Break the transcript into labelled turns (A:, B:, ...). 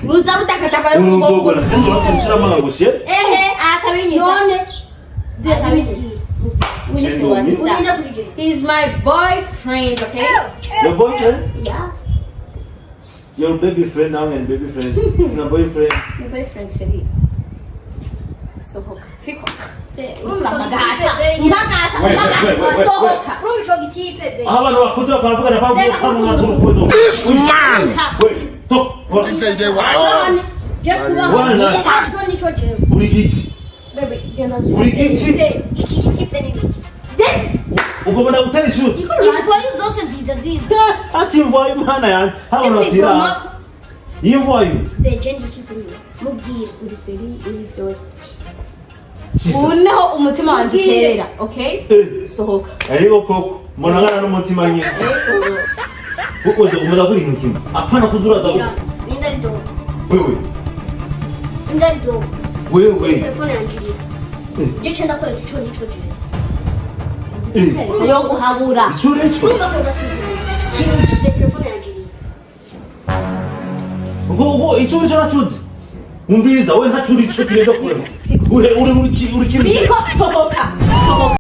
A: Ruza rutakataka.
B: Urudogora kandi urasubishiramo akagushe.
A: Ehe, atabinyita.
C: None
A: Atabinyita.
C: Urinda kuri je.
A: He's my boyfriend, okay?
B: Your boyfriend?
A: Yeah.
B: Your baby friend now and baby friend. It's my boyfriend.
A: My boyfriend, chérie. Sohoka. Fiko. Mpagata. Mpagata.
B: Wait, wait, wait, wait, wait.
A: Sohoka.
C: Urumva ico gitipe be.
B: Aho abantu bakuze baravugana bavuye
A: Reka
B: kwa
A: kutuza.
B: mwanzuro.
D: This man!
B: Wait, stop.
D: You say they were.
C: None je kubaha.
B: Wana.
C: Ico nico jewe.
B: Uri giki?
A: Baby, genda.
B: Uri giki?
C: Be, iki gitipe ni biki?
B: Ugomba gutera ishuti.
C: Imvoyi zose ziza ziza.
B: Ati imvoyi, Imana yanjye. Hano batira.
C: Zikwigomako.
B: Imvoyi.
C: Be, je ndiki kuri we? Mubwire.
A: Uri chérie, uri byose.
B: Jesus.
A: Ubu niho umutima wanjye
C: Mubwire.
A: uterera, okay?
B: Eh.
A: Sohoka.
B: Ariko koko mbona ngana n'umutima nyine. Kuko ugomba gukora ikintu kimwe. Apana kuzuraza.
C: Bwira. Ninda ari dogo?
B: Wewe.
C: Ninda ari dogo?
B: Wewe.
C: Telefone yanje iri. Je ce ndakwereka ico nico jewe.
B: Eh.
A: Yo guhabura.
B: Ishure ico.
C: Urumva ko gasuzuma. Be, telefone yanje iri.
B: Ubwo ico nico nacuze. Umviriza, we ntacuri ico kireza kure. Uri uri uri uri.
A: Biko, sohoka. Sohoka.